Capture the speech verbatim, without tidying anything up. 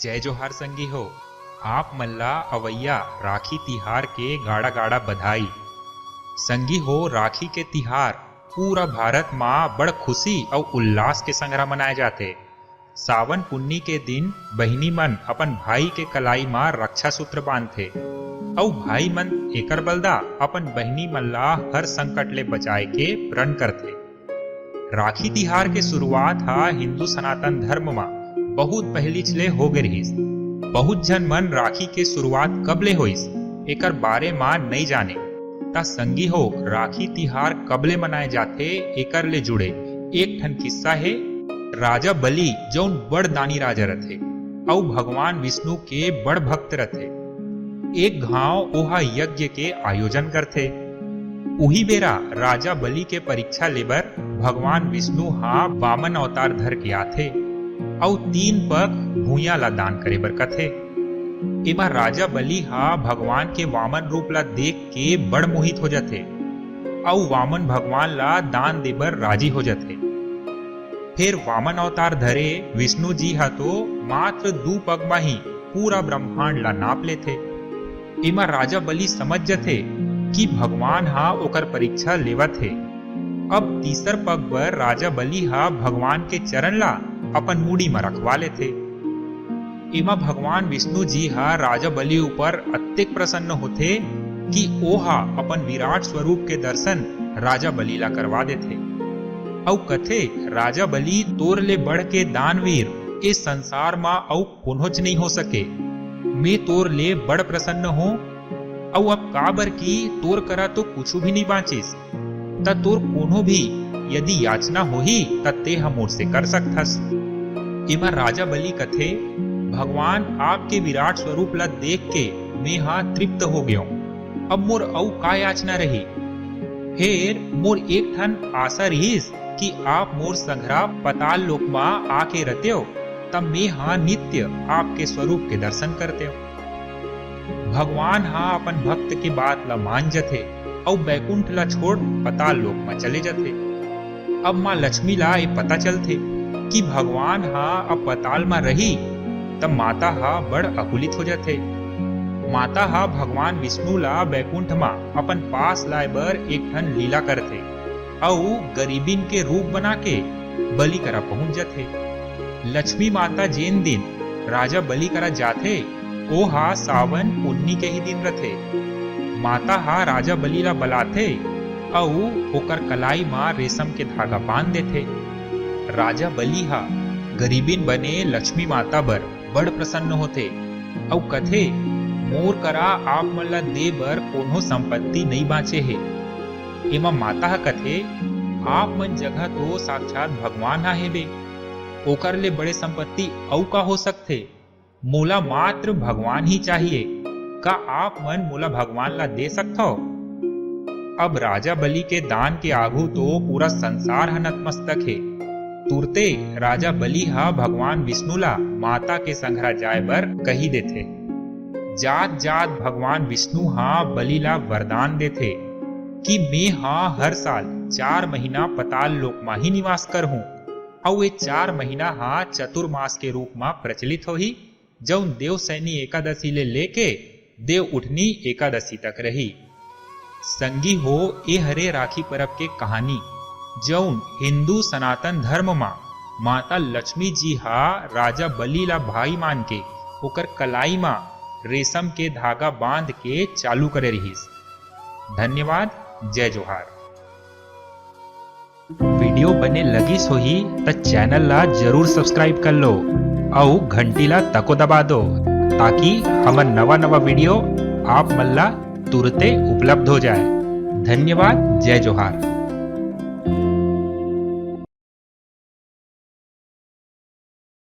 जय जोहार संगी हो, आप मन ला अवइया राखी तिहार के गाड़ा-गाड़ा बधाई। संगी हो, राखी के तिहार पूरा भारत मा बड़ खुशी अउ उल्लास के संघरा मनाए जाथे। सावन पुन्नी के दिन बहिनी मन अपन भाई के कलाई मा रक्षा सूत्र बांधथे, अउ भाई मन एकर बलदा अपन बहिनी मन ला हर संकट ले बचाए के प्रण करथे। राखी तिहार के शुरुआत हा हिंदू सनातन धर्म मा बहुत पहिलीच ले हो गे रिहिस। बहुत झन मन राखी के शुरुआत कब ले होइस, एकर बारे मा नइ जाने। त संगी हो, राखी तिहार कब ले मनाए जाथे, एकर ले जुड़े एक ठन किस्सा हे। राजा बलि, जउन बड़ दानी राजा रथे अउ भगवान विष्णु के बड़ भक्त रथे, एक घांव ओहा यज्ञ के आयोजन करथे। उही बेरा राजा बलि के परीक्षा लेबर भगवान विष्णु हा वामन अवतार धर के आथे अउ तीन पग भुइयां ला दान करे बर कथे। एमा राजा बलि हा भगवान के वामन रूप ला देख के बड़ मोहित हो जथे अउ वामन भगवान ला दान देबर राजी हो जथे। फेर वामन अवतार धरे विष्णु जी हा तो मात्र दू पग मा ही पूरा ब्रह्मांड ला नाप लेथे। एमा राजा बलि समझ जथे कि भगवान हा ओकर परीक्षा लेवत हे। अब तीसर पग बर राजा बलि हा भगवान के चरण ला अपन मुड़ी म रखवा लेथे। एमा भगवान विष्णु जी हा राजा बलि ऊपर अतेक प्रसन्न होथे कि ओहा अपन विराट स्वरूप के दर्शन राजा बलि ला करवा देथे। अउ कथे, "राजा बलि, तोर ले बढ़ के दानवीर ए संसार म अउ कोनोच नइ हो सके। मैं तोर ले बड़ प्रसन्न हों, अउ अब काबर कि तोर करा तो कुछु भी नइ बांचिस, त तोर कोनो भी यदि याचना होही, त तेंह मोर से कर सकथस।" एमा राजा बलि कथे, "भगवान, आपके विराट स्वरूप ला देख के मेंहा तृप्त हो गेंव। अब मोर अउ का याचना रही? फेर मोर एक ठन आशा रिहिस कि आप मोर संघरा पताल लोक मा आके रतेव, त मेंहा नित्य आपके स्वरूप के दर्शन करतेव।" भगवान हा अपन भक्त के बात ला मान जथे अउ बैकुंठ ला छोड़ पताल लोक मा चले जथे। अब माँ लक्ष्मी ला ए पता चलथे कि भगवान हा अब पताल मा रही, त माता हा बड़ अकुलित हो जथे। माता हा भगवान विष्णु ला बैकुंठ मा अपन पास लाए बर एक ठन लीला करथे अउ गरीबिन के रूप बना के बलि करा पहुंच जथे। लक्ष्मी माता जेन दिन राजा बलि करा जाथे, ओहा सावन पुन्नी के ही दिन रथे। माता हा राजा बलि ला बलाथे अउ ओकर कलाई मा रेशम के धागा बांध देथे। राजा बलि हा गरीबिन बने लक्ष्मी माता बर बड़ प्रसन्न होथे अउ कथे, "मोर करा आप मन ला दे बर कोनो संपत्ति नइ बांचे हे।" एमा माता ह कथे, "आप मन जगह तो साक्षात भगवान ह हेबे, ओकर ले बड़े संपत्ति अउ का हो सकथे? मोला मात्र भगवान ही चाहिए। का आप मन मोला भगवान ला दे सकथव?" अब राजा बलि के दान के आघू तो पूरा संसार ह नतमस्तक हे। तुरते राजा बलि ह भगवान विष्णु ला माता के संघरा जाय बर कही देथे। जात जात भगवान विष्णु ह बलि ला वरदान देथे कि मैं ह हर साल चार महीना पताल लोक म ही निवास करहूं, अउ ये चार महीना ह चतुर्मास के रूप म प्रचलित होही, जउन देवसैनी एकादशी ले लेके देव उठनी एकादशी तक रही। संगी हो, ए हरे राखी परब के कहानी, जउन हिंदू सनातन धर्म म माता लक्ष्मी जी ह राजा बलि ला भाई मान के ओकर कलाई म रेशम के धागा बांध के चालू करे रिहिस। धन्यवाद। जय जोहार। वीडियो बने लगिस होही त चैनल ला जरूर subscribe कर लो अउ घंटी ला तको दबा दो, ताकि हमर नवा नवा वीडियो आप मन ला तुरते उपलब्ध हो जाए। धन्यवाद। जय जोहार।